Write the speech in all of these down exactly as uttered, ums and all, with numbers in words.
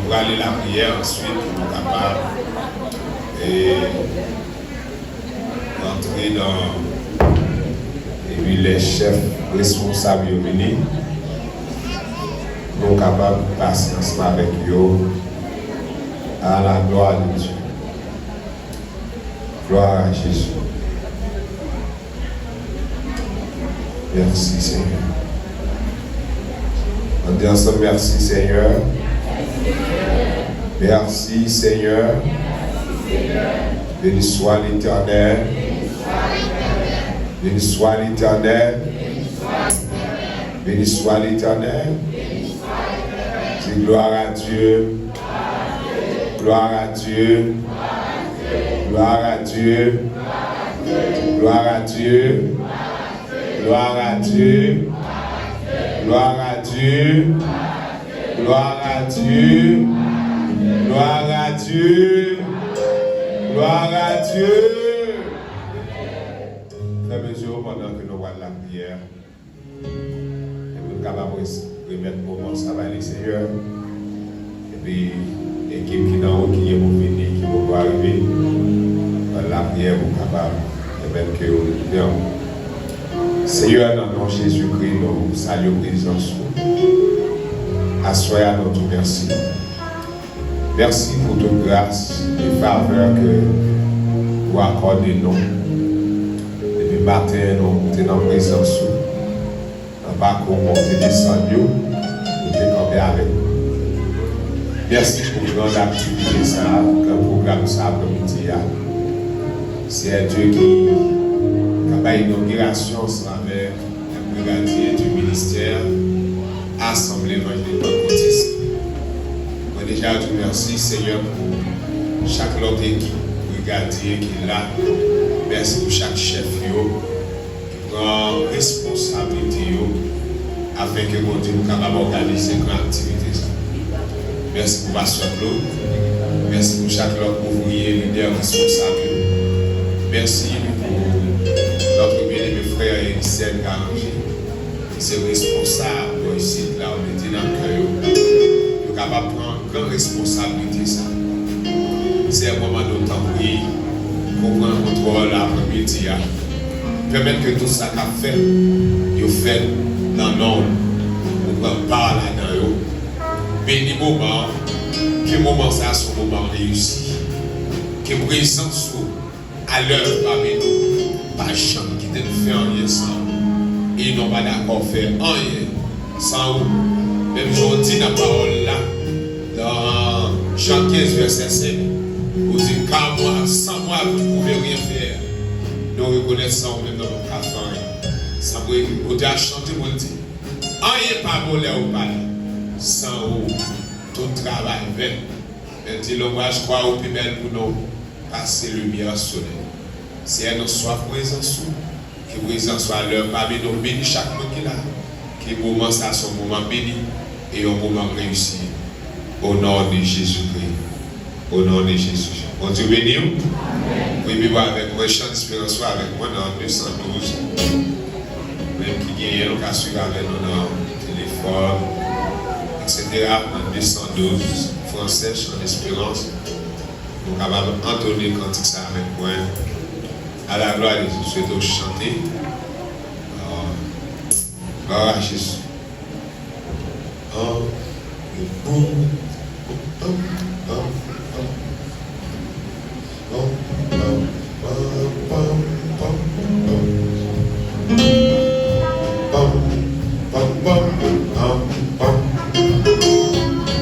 Prale lapriyè answit pou nou kapab, e, rantre nan, epi lè chèf responsab yo vini, pou nou kapab pase ansanm avèk yo. À la gloire de Dieu. Gloire à Jésus. Merci, Seigneur. On dit ensemble, merci, Seigneur. Merci, Seigneur. Béni soit l'Éternel. Béni soit l'Éternel. Béni soit l'Éternel. Dis gloire à Dieu. Gloire à Dieu. Gloire à Dieu. Gloire à Dieu. Gloire à Dieu. Gloire à Dieu. Gloire à Dieu. Gloire à Dieu. Gloire à Dieu. Fèmen je w pandan ke nou pral lapriyè. Epi nou kapab res-, remèt moman sa bay Lesenyè. Epi ekip ki nan wout ki gen pou vini, ki poko arive, ban lapriyè pou kapab pèmèt ke yo rive an. Senyè, nan non Jezikri, nou salye prezans ou. Aswè a, nou di w mèsi. Mèsi pou tout gras e favè ke ou akòde nou. Depi maten, nou moute nan prezans ou. Nan pakou monte desann yo, ou te kanpe avèk nou. Mèsi pou gran aktivite sa a, gran pwogram sa a aprèmidi a. Seyè Dye ki ka bay inogirasyon ansanm avèk lè Brigadye di ministè Asanble Evanjelik Pantkotis. Mwen deja di w mèsi, Senyè, pou chak lòt ekip brigadye ki la. Mèsi pou chak chèf yo ki pran responsablite yo afenke, Bondye, nou kapab òganize gran aktivite sa. Mèsi pou pastè Claude. Mèsi pou chak lòt ouvriye, lidè, responsab yo. Mèsi pou nòt byeneme frè Elisèn Garanje, ki se responsab bò isit la, ou mete nan kè yo, yo kapab pran gran responsablite sa. Seyè, mwen mande w, tanpri, pou w pran kontwòl aprèmidi a. Pèmèt ke tout sa k ap fèt, yo fèt nan non w. Ou pran pa ladan yo. Beni moman an. Ke moman sa a se yon moman reyisi. Ke prezans ou alèv pami nou. Pa janm kite n fè anyen san ou. E nou pa dakò fè anyen san ou. Menm jan w di nan pawòl la, nan Jan kenz, vèsè senk, ou di, car moi, sans moi, vous ne pouvez rien faire. Nou rekonèt san ou menm nou p ap ka fè anyen. Sa vle di, ou te ap chante pou l di, anyen pa bon lè ou pa la. San ou, tout travay vèn. Men di lonbraj kwa ou pi bèl pou nou pase limyè solèy. Seyè, nou swaf prezans ou. Ke prezans ou alèv pami nou, beni chak moun ki la. Ke moman sa se yon moman beni e yon moman reyisi. O non de Jezikri. O non de Jezi. Bondye beni w. Wi, pi bò avèk mwen, chan esperans ou avèk mwen nan de san douz. Menm ki genyen, nou ka swiv avèk nou nan telefòn, etsetera. Nan de san douz, fransè, chan esperans. Nou kapab antone kantik sa avèk mwen. À la gloire de Dieu. Swete w chante. Ah, glwa a Jezi. Ah, boum, boum, bam, bam, bam. Bam, bam, bam, bam, bam, bam. Bam, bam, bam, bam, bam. Bam, bam,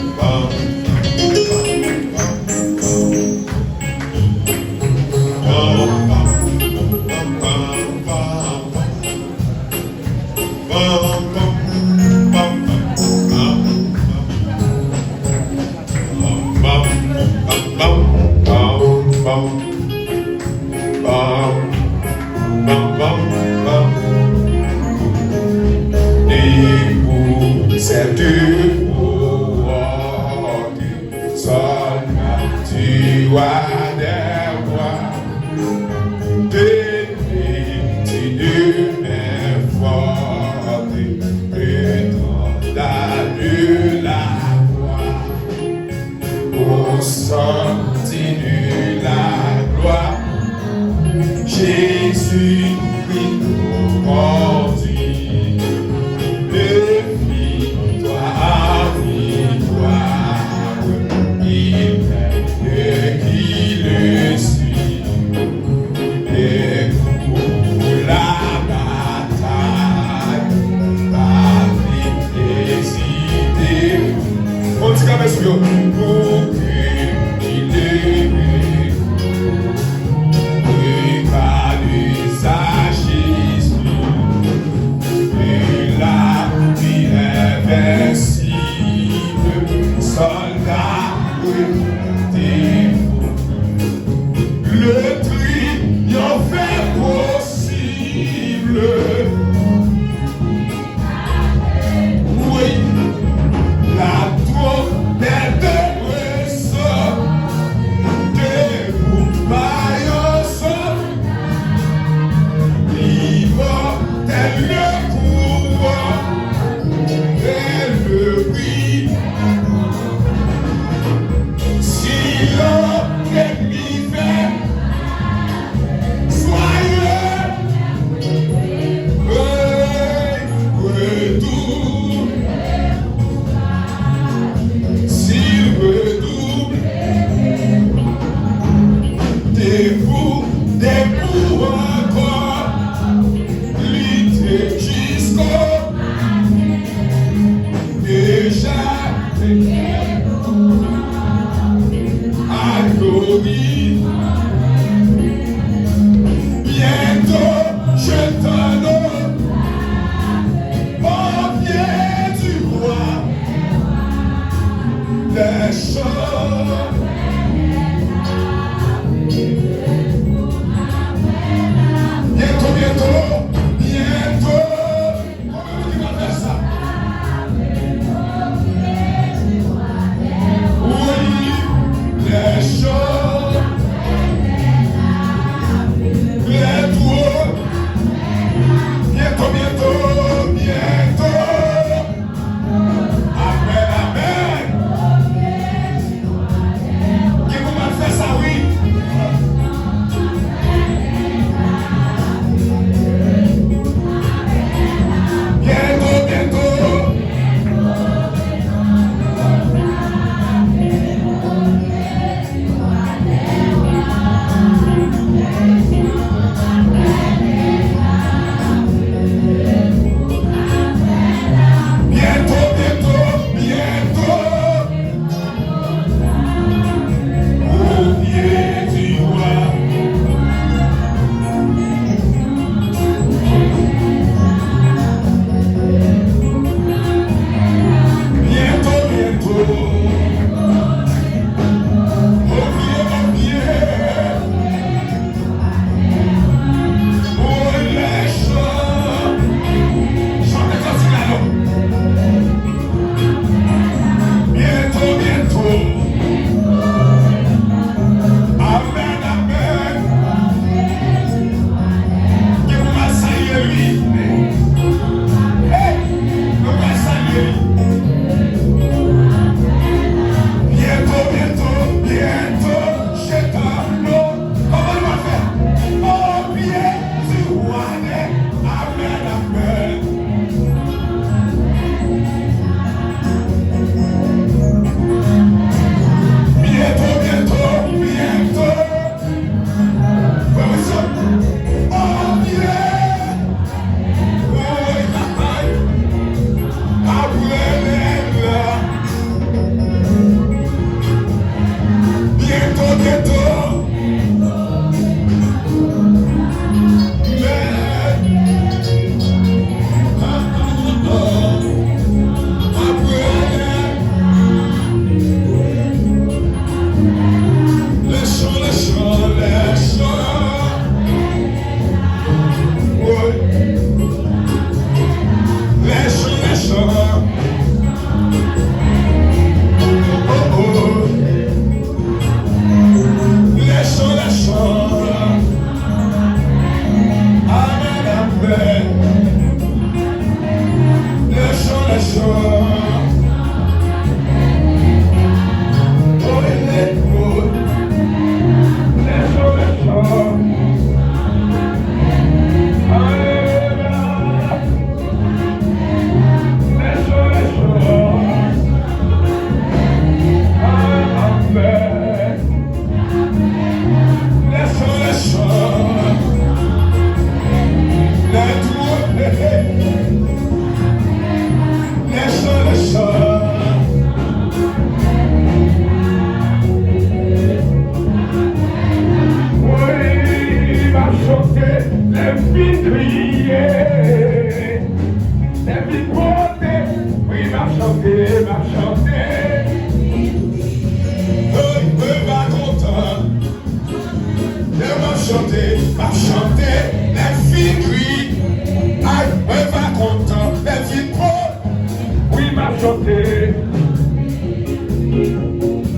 bam, bam, bam. Bam, bam, bam, bam, bam, bam. Bam, bam, bam, bam, bam, bam. Bam, bam, bam, bam, bam. Bam, bam, bam, bam. Debout, c'est du pouvoir du soldat, du roi des rois. Béni, tu demeures fort, étendard de la gloire. Sorti de la gloire, Jésus-Christ nous conduit. De victoire en victoire, il mène qui le suit. Debout pour la bataille, pas hésiter. On ti kanpe sou yo. Pour que il est regarde à Jésus, et la vie invincible, soldat, oui, dévoué. Le triomphe est possible. Oui, la trompette reçoit debout par ensemble. Immortel le courant et le prix. Si l'ennemi fait Soyez prêts, retour. S'il redouble, debout, debout encore, lutter jusqu'au Déjà, alori, bientôt je t'en au pied du roi. Les chants. Bientôt, bientôt, bientôt. Konbyen moun ki pral fè sa? Wi, lè cho, lè dwo, byento, byento, byento. Amèn, amèn. Gen moun k ap fè sa, wi.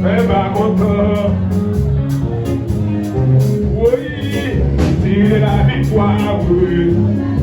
Mwen pa kontan. Woy, tire laviktwa, wi.